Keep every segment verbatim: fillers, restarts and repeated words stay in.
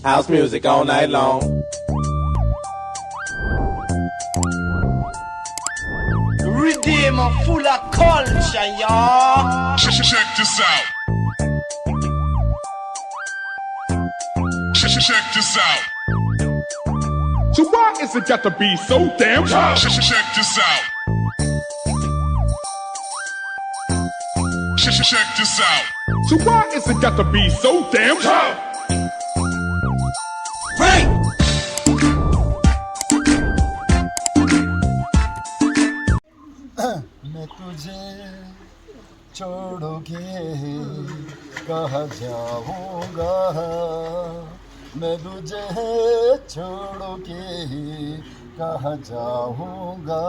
House music all night long. Redeem full of culture, y'all. Check, check this out. Check, check this out. So why is it got to be so damn tough? Check, check this out. Check, check this out. So why is it got to be so damn tough? Break! मैं तुझे छोड़ के कहाँ जाऊंगा, मैं तुझे छोड़ के कहाँ जाऊंगा।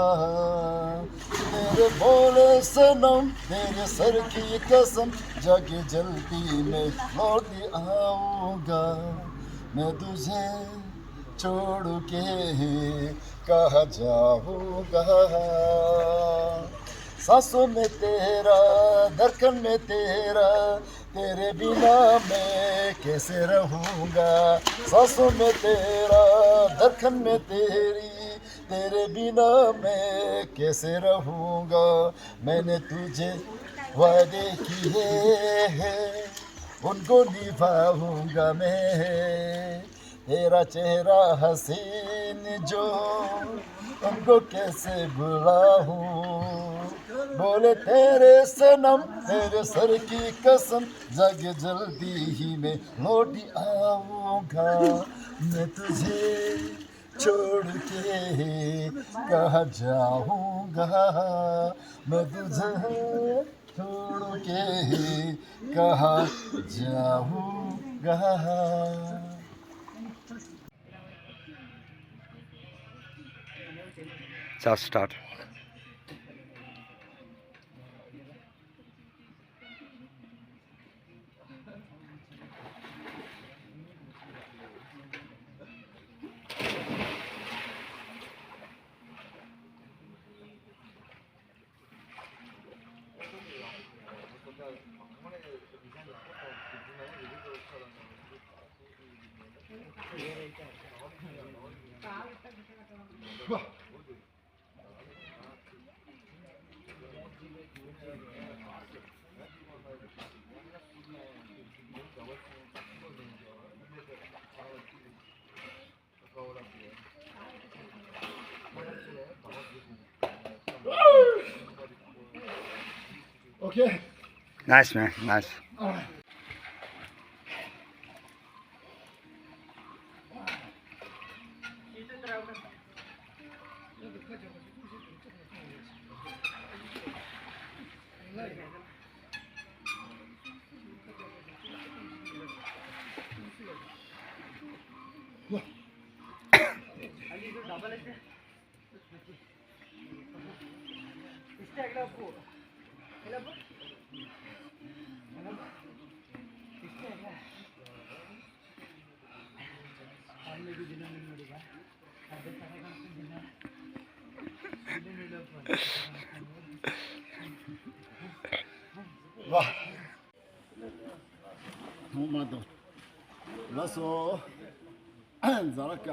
तेरे बोले सनम, तेरे सर की कसम, जाके जल्दी मैं लौट आऊंगा। मैं तुझे छोड़ के कहाँ जाऊंगा। सांसों में तेरा, धड़कन में तेरा, तेरे बिना मैं कैसे रहूंगा। सांसों में तेरा, धड़कन में तेरी, तेरे बिना मैं कैसे रहूंगा। मैंने तुझे वादे किए हैं, उनको निभाऊंगा मैं। तेरा चेहरा हसीन जो, उनको कैसे भुलाऊं। बोले तेरे सनम, तेरे सर की कसम, जाके जल्दी ही मैं लौट आऊंगा। मैं तुझे छोड़ के कहाँ जाऊंगा, मैं तुझे छोड़ के कहाँ जाऊंगा। Just start. Okay. Nice, man. Nice. ལགས་སོ། ཛ་ར་ཀ་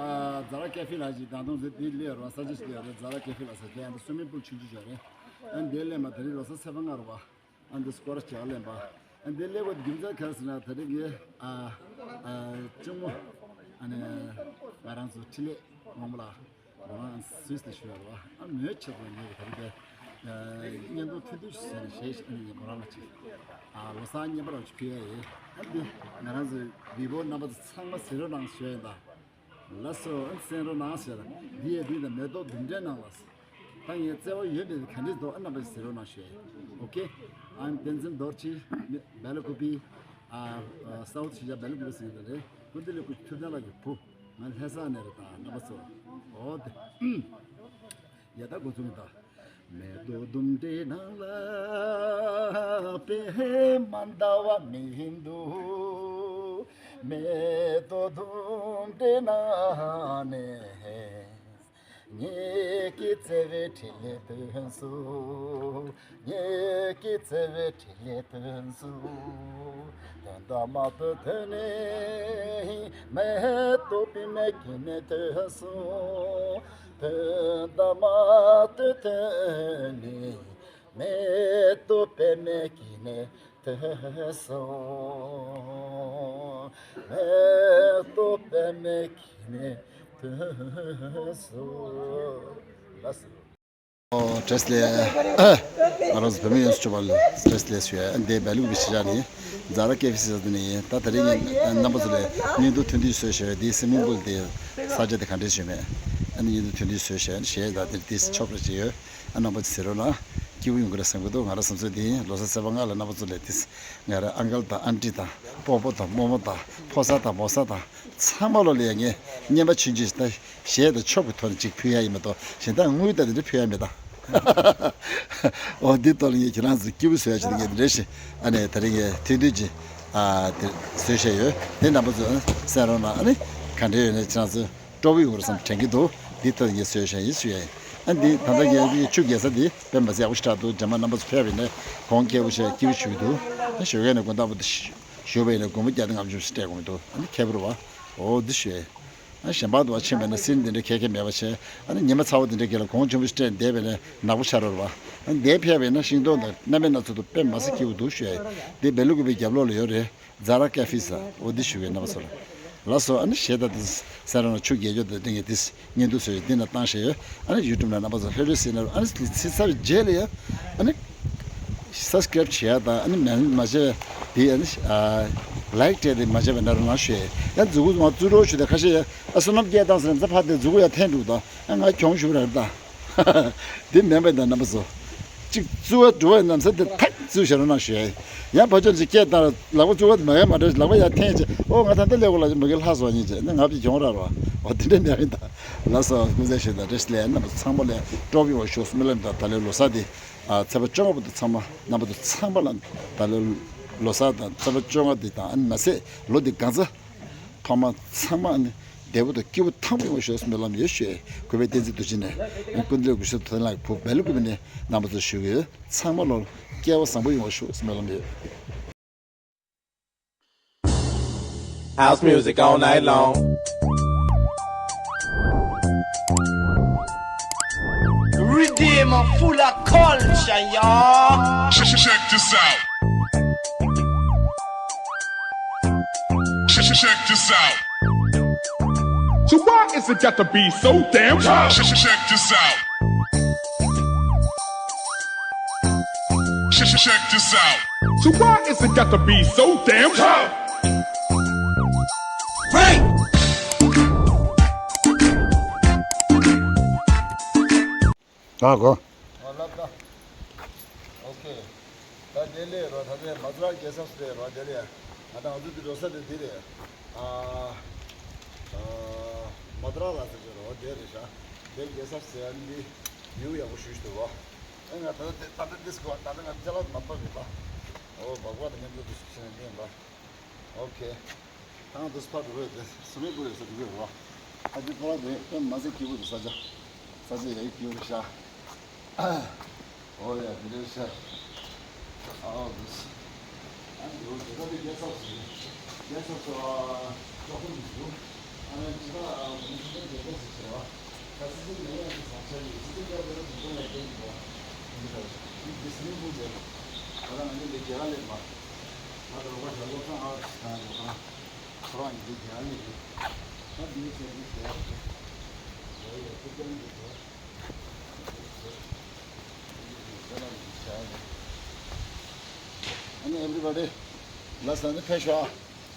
ཛ་ར་ཀེ་ཧྥེ་ལགས་ཀྱིས་ད་དུང་ཟེར་དེ་ལས་རོ་ས་ཅིག་ལས་རོ་ཛ་ར་ཀེ་ཧྥེ་ལགས་ཟེར་དེ་ཨ་ད་སུ་མི་པུལ་ཆུང་ཆུང་ཞིག་རེད། ཨ་འདི་ལས་མ་དེ་རིང་རོ་ས་ཚེ་དཔག་སྔ་རུ་བ། ཨ་འདི་སྐོར་ལྕགས་ལེན་པ། ཨ་འདི་ལས་བ་རྒྱུ་མཚན་ག་རེ་ཟེར་ན་དེ་རིང་གི་ཨ་ཨ་གཅུང་མོ་ཨ་ནི་ང་རང་ཚོ་འཕྲིན་ལས་དབང་མོ་ལགས། ང་རང་སུད་སི་ལ་བཞུགས་ཡོད་རེད་བ། ཨ་མོས་ཆེད་དུ་ངས་ད་རེས་ཀྱི་བརྙན་ཐུང་ཐུང་ཐུང་ཞིག་བཟོས་ནས་བཞག་ཨ་ནི་ཁོ་རང་ལ་ཅིག་ཨ་ལོ་གསར་བརྙན་པར་ཅིག་ཕུལ་ཡ་ཡིན། ཨ་འདི་ང་རང་ཚོའི་བི་བོ་རྣམ་པ་ཚོ་ཚང་མ་གཟིགས་རོགས་གནང་ཞུ་ཡ་ཡིན་ད། ལགས་སོ། ཨ་གསན་རོགས་གནང་ཞེས། འདི་ཡ་འདི་དང་མེ་ཏོག་ལྡུམ་འདྲེ་གནང་ལགས། ད་ངས་བརྩེ་བ་ཡོད་འདྲ་ག་འདྲས་འདུག་ཨ་རྣམ་པ་ཞིག་གཟིགས་རོགས་གནང་ཞུ་ཡ་ཡིན། ཨོ་ཁེ། I'm Tenzin Dorji, Belakopi, uh, uh, South Shisha Belakopi ཟེར་གྱི་རེད། ཁོ་འདི་ལས་ཁོ་ཐུབ་བསྟན་ལགས་ཀྱི་བུ། ང་ལྷ་ས་ནས་རེད་ད་རྣམ་པ་ཚོ། ཨོ་དེ། ཡ་ད་འགོ་ཚུགས་ད། མེ་ཏོག་ལྡུམ་འདྲེ་ནང་ལ་པད་མ་འདའ་བ་མི་འདུག་མེ་ཏོག་ལྡུམ་འདྲེ་ནང་ནས། ངེད་ཀྱི་བརྩེ་བའི་འཕྲིན་ལས་དོན་གསུམ། ངེད་ཀྱི་བརྩེ་བའི་འཕྲིན་ལས་དོན་གསུམ། དོན་དམ་པའི་དོན་ནི། མེ་ཏོག་པདྨའི་སྐྱེ་གནས་དོན་གསུམ། དོན་དམ་པའི་དོན་ནི། མེ་ཏོག་པདྨའི་སྐྱེ་གནས་དོན་གསུམ། མེ་ཏོག་པདྨའི་སྐྱེ་གནས་དོན་གསུམ། ལགས་སོ། ཨོ། བཀྲ་ཤིས་བདེ་ལེགས། ང་རང་ཚོ་བོད་མི་ཡོངས་སུ་གྲུབ་པ་ལ་བཀྲ་ཤིས་བདེ་ལེགས་ཞུ་ཡ། འདི་སྦེལ་ཀོབ་གཞིས་ཆགས་ནས་ཛ་ར་ཀེ་ཧྥེ་ཟེར་དེ་ནས་ཡིན། ད་དེ་རིང་ངས་རྣམ་པ་ཚོ་ལ་བརྙན་ཐུང་ཐུང་ཐུང་བཟོས་བཞག་ཡོད། འདི་སི་མིང་པུལ་དེ་ས་ཆ་དེ་ག་འདྲས་བྱུང་མེད། ཨ་ནི་བརྙན་ཐུང་ཐུང་ཐུང་བཟོས་བཞག་གཞས་དང་དེ་དེ་ཆོབ་རེ་བྱས་ཡོད། ཨ། རྣམ་པ་ཚོ་གཟིགས་རོགས་གནང་། སྐྱིད་པོ་ཡོང་གི་རེད་བསམ་གྱི་འདུག་ང་རང་བསམ་ཚུལ་འདི་ཡིན། ལོ་གསར་ཚེས་པ་ལྔ་ལ་རྣམ་པ་ཚོ་ལ་དེ་ང་རང་ཨང་ཀལ་དང་ཨན་ཊི་དང་སྤོ་བོ་དང་རྨོ་མོ་དང་ཕོ་གསར་དང་མོ་གསར་དང་ཚང་མ་ལོ་ལ་ཡ་ངས་རྔན་པ་ཆུང་ཆུང་ཞིག་དང་གཞས་དང་ཆོབ་ཀྱི་ཐོག་ནས་ཅིག་ཕུལ་ཡ་ཡིན་མ་གཏོགས་གཞན་དག་དངུལ་དང་དེ་འདྲ་ཕུལ་ཡ་མེད་ད། འོ། འདི་ཐོག་ལ་ངས་ཁྱེད་རང་ཚོ་སྐྱིད་པོ་བཟོ་ཡ་ཆེད་དུ་ངས་འདི་འདྲ་ཞིག་ཨ་ནི་དེ་རིང་ངས་ཐུང་ཐུང་ཅིག་ཨ་དེ་བཟོས་བཞག་ཡོད། དེ་རྣམ་པ་ཚོ་གསན་རོགས་གནང་། ཨ་ནི་ག་འདྲ་ཡོད་ན་ཁྱེད་རང་ཚོ་སྤྲོ་པོ་ཡོང་བར་བསམ་དྲན་གྱི་འདུག་འདི་ལྟར་ངས་བཟོས་བཞག་ཡིན་ཞུ་ཡ་ཡིན། ཨ། འདི་ད་ལྟ་ངས་འདི་ཆུ་རྒྱས་ས་འདི་དཔེ་མ་ཚད་ཡག་པོ་ཞེ་དྲག་འདུག་རྗེས་མ་རྣམ་པ་ཚོ་ཕེབས་པ་ཡིན་ན་གོང་ཁེ་པོ་བྱས་སྐྱིད་པོ་ཞུ་གི་འདུག་ཨ། ཞོགས་ཀས་ནས་དགོང་དག་བར་དུ་ཞུ་བ་ཡིན་ན་སྒོར་མོ་བརྒྱ་དང་ལྔ་བཅུ་ཞིག་སྤྲད་དགོས་མི་འདུག་ཨ་ནི་ཁེ་པོ་རེད་བ། འོ། འདི་ཞུ་ཡ་ཡིན། ཨ། གཞན་པ་དུ་བ་ཕྱིན་པ་ཡིན་ན་སེམས་འདི་འདྲ་ཁེ་ཁེ་མེད་པ་བྱས། ཨ་ནི་ཉི་མ་ཚ་བོ་འདི་འདྲ་གི་ལ་གོང་ཆེན་པོ་ཞིག་སྤྲད་བསྡད་པ་ཡིན་ན་ནག་པོ་ཆགས་འགྲོ་རེད་བ། ཨ་ནི་འདིར་ཕེབས་པ་ཡིན་ན་ཤིང་སྡོང་དང་གནམ་མེད་ན་ཚོད་དུ་དཔེ་མ་སྲིད་སྐྱིད་པོ་འདུག་ཞུ་ཡ་ཡིན། འདི་སྦེལ་ཀོབ་པའི་རྒྱབ་ལོགས་ལ་ཡོད་རེད། ཛ་ར་ཀེ་ཧྥེ་ཟེར། འོ། འདི་ཞུ་གི་རྣམ་པ་ཚོ་ལ། ལགས་སོ། ཨ་ནི་གཞས་དང་འདི་གསན་རོགས་གནང་། ཆུ་རྒྱས་ཀྱོག་དང་འདི་ངས་འདི་བརྙན་ཐུང་བཟོས་ཡོད། འདི་ན་བཏང་བཞག་ཡོད། ཨ་ནི་ཡུ་ཊུབ་ནང་རྣམ་པ་ཚོ་ལྷོད་ལྷོད་གཟིགས་གནང་རོགས། ཨ་ནི་གཟིགས་ཚར་བའི་རྗེས་ལ་ཡ་ཨ་ནི་སབ་སི་ཀ་རེབ་བྱེད་ཡ་དང་། ཨ་ནི་མ་མ་བྱས་པའི་དེ་ཨ་ནི་ཨ་ལའིཀ་སྤྲད་དེ་མ་བྱས་པའི་ན་རོགས་གནང་ཞུ་ཡ་ཡིན། ཡང་མཛུ་གུ་མ་བཙུགས་རོགས་ཞུ་དེ། ཁ་ཤས་ཡ་ཨ་བསོད་ནམས་སྐྱེས་བཏང་ཟེར་ནས་ཕར་དེ་མཛུ་གུ་ཡ་འཐེན་འགྲོ་དང་། ཨ། ང་གྱོང་ཞུ་ར་ད། འདི་མིན་པ་ཡིན་ད་རྣམ་པ་ཚོ། གཅིག་བཙུགས་པ་འགྲོ་བ་ཡིན་ན་ས་དེ་ཐག་བཙུགས་བཞག་རོགས་གནང་ཞུ་ཡ་ཡིན། ཡང་ཕར་ཕྱོགས་ནས་སྐད་བཏང་ར་ལག་པ་བཙུགས་པ་དེ་མ་ཡ་མ་འདྲ་ཞིག་ལག་པ་ཡར་འཐེན་བྱས། ཨོ། ང་ད་ལྟ་སླེབས་གོ་ལ་མ་གི་ལྷ་སོ་ཉིན་བྱས་ནས་ང་བྱས་གྱོང་ར་རོ། འོ། དེ་འདྲ་མེད་པ་ཡིན་ད། ལགས་སོ། སྐུ་ཚེ་ཞིག་དང་བཀྲ་ཤིས་བདེ་ལེགས། རྣམ་པ་ཚང་མ་ལ་སྤྲོ་པོ་ཡོང་བ་ཤོག་སྨོན་ལམ་དང་། ད་ལོའི་ལོ་གསར་འདི་ཨ་ཚེས་པ་བཅོ་ལྔ་བར་དུ་ཚང་མ་རྣམ་པ་ཚོ་ཚང་མ་ལ་ད་ལོའི་ལོ་གསར་དང་ཚེས་པ་བཅོ་ལྔ་འདི་དང་། ཨ་ནི་མ་ཚད་ལོ་འདི་གང་ཚ། ཕ་མ་ཚང་མ་ནི་བདེ་པོ་དང་སྐྱིད་པོ་ཐང་པོ་ཡོང་བ་ཤོག་སྨོན་ལམ་ཡོད་ཞུ། གུས་པས་བསྟན་འཛིན་རྡོ་རྗེ་ནས། སྐུ་མདུན་སྐུ་ཞབས་ཐོན་ལ་བུ་སྦེལ་ཀོབ་ནས་རྣམ་པ་ཚོ་ཞུ་གི་ཡོད། ཚང་མ་ལོ་སྐལ་བ་བཟང་པོ་ཡོང་བ་ཤོག་སྨོན་ལམ་ཡོད། House music all night long. Redeem full of culture, y'all. Check, check this out. Check, check, check this out. So why is it got to be so damn tough? Check, check, check this out. Check, check, check this out. So why is it got to be so damn tough? Break! ཨ་གོ། ཨ་ལབ་ད། ཨོ་ཁེ། ད་དེ་ལས་རོ། ད་དེ་མ་ཛ་ར་རྒྱལ་ས་ཟེར་རོ། དེ་རེད། ང་དང་ང་ཚོ་དེ་འགྲོ་ས་དེ་དེ་རེད། ཨ་ཨ་མ་ཛ་ར་ལ་ཟེར་གྱི་རོ། དེ་རེད་ཤག་དེ་རྒྱལ་ས་ཟེར་ཡ་འདི་ཡུལ་ཡག་པོ་ཞིག་འདུག་གོ། ཨེ། ང་ད་ལྟ་དེ་ད་ལྟ་དེ་སྐོར་ད་ལྟ་ང་ཅ་ལག་མ་ཕབ་རེད་པ། ཨོ། སྦག་སྦག་དང་མཉམ་དུ་དེ་ཞིག་ཕྱིན་ནས་འདི་ཡིན་པ། ཨོ་ཁེ། ཐང་དུ་སྤ་འགྲོ་གི་ཡོད་དེ། སུ་མི་པུ་ཡོད་ས་འགྲོ་གི་ཡོད་རོ། ཨ་ཅེ་ཕོ་བ་དེ་དཔེ་མ་སྲིད་སྐྱིད་པོ་འདུག་ས་ཆ། ས་ཆ་ཡག་སྐྱིད་པོ་རེད་ཤག་ཨོ་ཡ། དེ་འདྲ་ཤག་ཨོ་དུས། ཨ་འདི་འོ་དེ་ད་དེ་རྒྱལ་ས་སུ་རེད། རྒྱལ་ས་སུ། ཨ་ཅོག་པོ་མི་འདུག་ཨ་ནི་ཅི་ད་ཨ་མི་འདུག་རྒྱལ་ས་སུ་ཟེར་བ། ད་སི་སི་མེ་ཡ་སི་ཟང་ཆ་ཡི་སི་སི་རྒྱལ་པོ་ཡ་སི་ཏོ་ཡ་རྒྱལ་ཡིན་པ། འདི་ད་འདི་སི་མི་པུ་ཟེར། ད་ད་ང་ཚོ་འདི་རྒྱལ་ཁ་ལེན་པ། ང་ཚོ་རོགས་པ་རྒྱལ་པོ་ཚང་ཨ་ཅི་ད་ང་ཚོ་ཁོ་རང་ཁོ་རང་ཡིན། འདི་རྒྱལ་ཁ་ལེན་ཡིན། ད་འདི་ཚེ་འདི་རྒྱལ་ཁ་ལེན། འོ་ཡ། ཁུར་ཀྱང་འདི་ཚེ། ཨ་ནི་everybody། ལགས་སོ། ཨ་ནི་ཕེབས་ཤོག་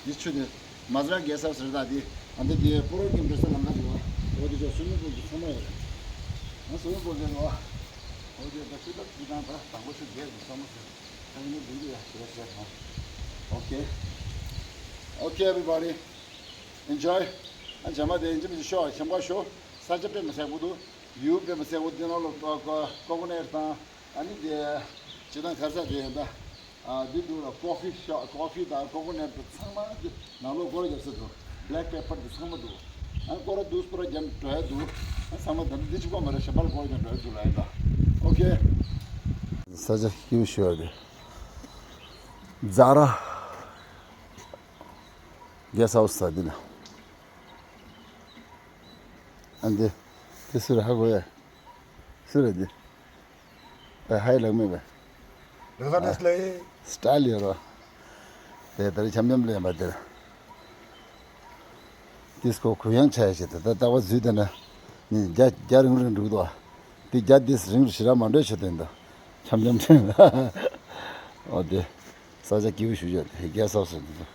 འདི་ཆུ་དེ་མ་ཛ་ར་རྒྱལ་ས་ཟེར། ད་འདི་ཨ་འདི་འདི་སྤོ་རོག་གི་འགྲོ་ས་ལམ་ཁ་འདུག་འོ་འདི་ཚོ་སུ་མི་པུ་གི་ཚང་མ་ཡོད་རེད། ང་སུ་མི་པུ་ཟེར་འདུག་འོ་འདི་ད་ཆུ་ད་ཆུ་དང་ད་དང་པོ་ཆུ་རྒྱས་འདུག་བསམ་མ་ཟེར། ཨ་ནི་འདི་འདི་ཡ་ཞེས་ཟེར། ཨོ་ཁེ། Okay, everybody, enjoy. ཨ་རྗེས་མ་དེ་ཡིན་གཅིག་མིན་གཅིག་ཤོག་ཞིམ་པོ་ཤོག་ས་ཆ་དཔེ་མི་སྲིད་པོ་འདུག་ཡུལ་དཔེ་མི་སྲིད་པོ། འདི་ནང་ལ་ཀོ་ཀོ་ཀོ་ཀོ་ནཊ་དང་། ཨ་ནི་དེ་སྤྱིར་བཏང་ག་ས་དེ་ཡིན་ད། ཨ་འདི་འདུག་ལ། ཀོ་ཕི་ཤོབ། ཀོ་ཕི་དང་ཀོ་ཀོ་ནཊ་དང་ཚང་མ་འདི་ནང་ལོགས་སྒོ་རྒྱབ་ས་འདུག་བྷེ་ལེག་པེ་པར་དེ་ཚང་མ་འདུག་ཨ་སྐོར་ར་འདུག་སྐོར་ར་རྒྱབ་འགྲོ་ཡ་འདུག་ཨ་ཚང་མ་ད་ལྟ་འདི་གཅིག་པོ་མ་རེད། གཞན་པ་ལ་སྐོར་ར་རྒྱབ་འགྲོ་ཡ་འདུག་ལ་ཡིན་ད། ཨོ་ཁེ། ས་ཆ་སྐྱིད་པོ་ཞུ་བ་དེ། ཛ་ར་གེ་སི་ཧའུ་སི་ས་འདི་ན། ཨ་འདི། དེ་སུ་རེད་ཧ་གོ་ཡ། སུ་རེད་འདི། ཨ་ཧའི་ལགས་མེད་པས། ལགས་ལགས་ལགས། སི་ཊལ་ཡོད་རོ། དེ་ལྟར་འཆམ་འཆམ་ལེན་པ་དེར། ཏིས་ཁོ་གུ་ཡངས་ཆ་ཡ་ཞིག་དེ་ད་ལྟ་བ་འཛུལ་དེ་ན། ནི་རྒྱ་རྒྱ་རིང་རིང་འགྲུག་དོ། དེ་རྒྱ་དེས་རིང་རུ་ཞེ་དྲག་མ་འགྲོ་ཆོ་དེ་འདུག་འཆམ་འཆམ་ལེན། ཨོ་དེ། ས་ཆ་སྐྱིད་པོ་ཞུ་ཆོག་དེ་རྒྱ་ས་སོ་དེ་ཚོ།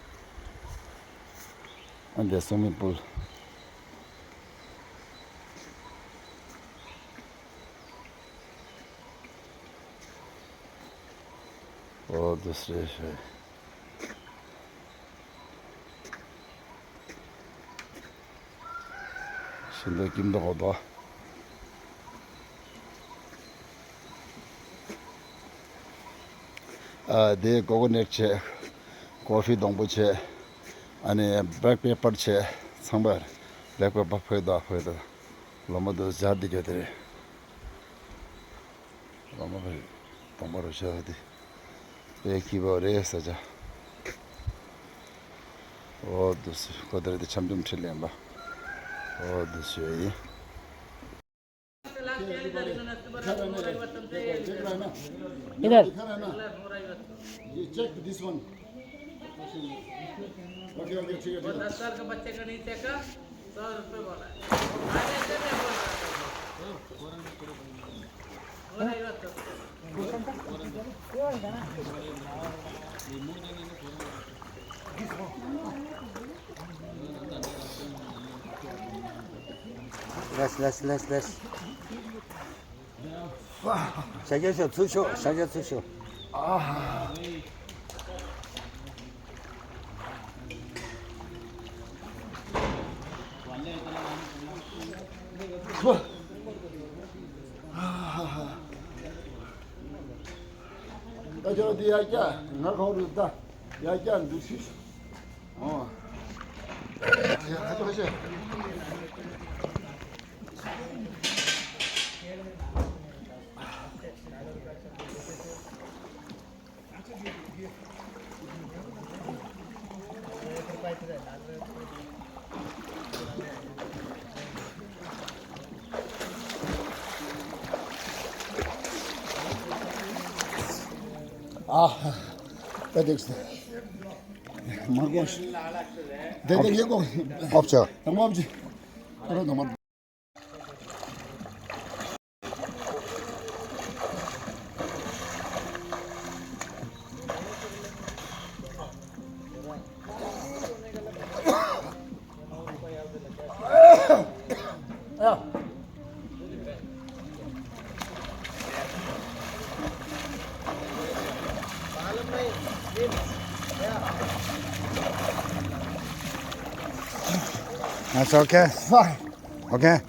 ཨ་འདི་སུ་མི་པུལ། ཨོ་དུ་སེ་ཤེ། ཤིན་ཏུ་ཀིམ་དུ་ཧོ་དོ། ཨ་དེ་ཀོ་ཀོ་ནཊ་བྱས། ཀོ་ཕི་སྡོང་པོ་བྱས། ཨ་ནི་བེལ་ཀི་པེ་པར་བྱས། ཚང་མ་བེལ་ཀི་པེ་པར་ཕོད་དོ་ཕོད་དོ། ལོ་མ་དུ་སྦྱར་དེ་གྱོད་དེ་རེད། ལོ་མ་བེ་དང་པ་རུ་བྱ་དེ། དཔེ་སྐྱིད་པོ་རེད་ས་ཆ། ཨོ་དུ་སི་ཁོ་དེ་རེད་དེ་འཆམ་འཆམ་ཁྲིད་ལེན་པ། ཨོ་དུ་སི་ཡོད་ཡིན། इधर। ये check this one। Okay okay, ठीक है, ठीक है। दस साल के बच्चे का नहीं चेका, सौ रुपये बोला है। बोला, ये बात तो। लस लस लस लस। ཤ་རྒྱགས་ཤོག་ཚུར་ཤོག་ཤ་རྒྱགས་ཚུར་ཤོག་ད་ཅོ་འདི་ཡར་རྒྱག་ང་ཁོ་རུ་ད་ཡར་རྒྱག་འདུག་ཤི། ཨོ། ཡ་ད་ཅོ་ཤི། ཨ། ད་དེགས། མར་གོ། དེ་དེ་ཡེ་གོ། ཨོབ་ཆ། དང་ཨོབ་ཆི། ཨ་རོ་དང་མར། That's okay. Fine. Okay.